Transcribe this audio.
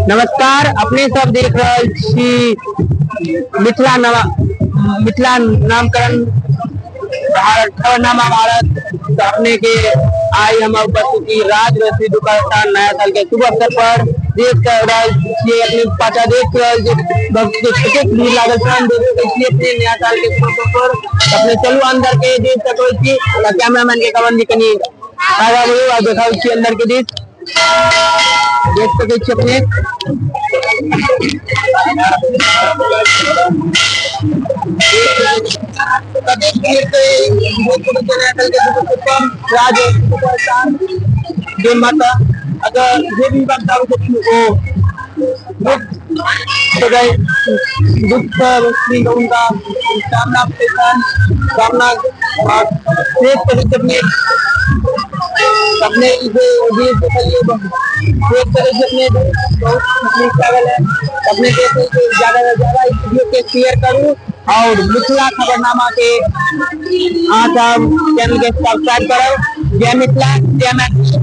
नमस्कार, अपने सब देख रहल छी मिथिला नवा मिथिला नामकरण भारत खबरनामा भारत। तऽ अपने के आइ हम उपस्थिति राज रसोई दुकान नया साल के शुभ अवसर पर देख रहल छियै। अपने पाछा देख रहल छियै भक्त के कतेक भीड़ लागल छै। देख सकै छियै अपने नया साल के शुभ अवसर पर। अपने चलू, अंदर के देख सकै छी। कैमरामैन के कहबनि जे कनि आगा बढ़ू आ देखाबै छी अंदर के दृश्य। देख सकै छी अपने कतेक भीड़ छै। राज जे माता अगर जे भी भक्त आबै छथिन, ओ दुख दुख उनका कामना कामना देख सकै छी अपने। अपने इसे देख देखलिए, देख सकै छी अपने, बहुत नीक लागल है। अपने देख सकै छी, ज्यादा से ज्यादा इस वीडियो के शेयर करू और मिथिला खबरनामा के अहाँ सब चैनल के सब्सक्राइब करू। जय मिथिला, जय मैथिली।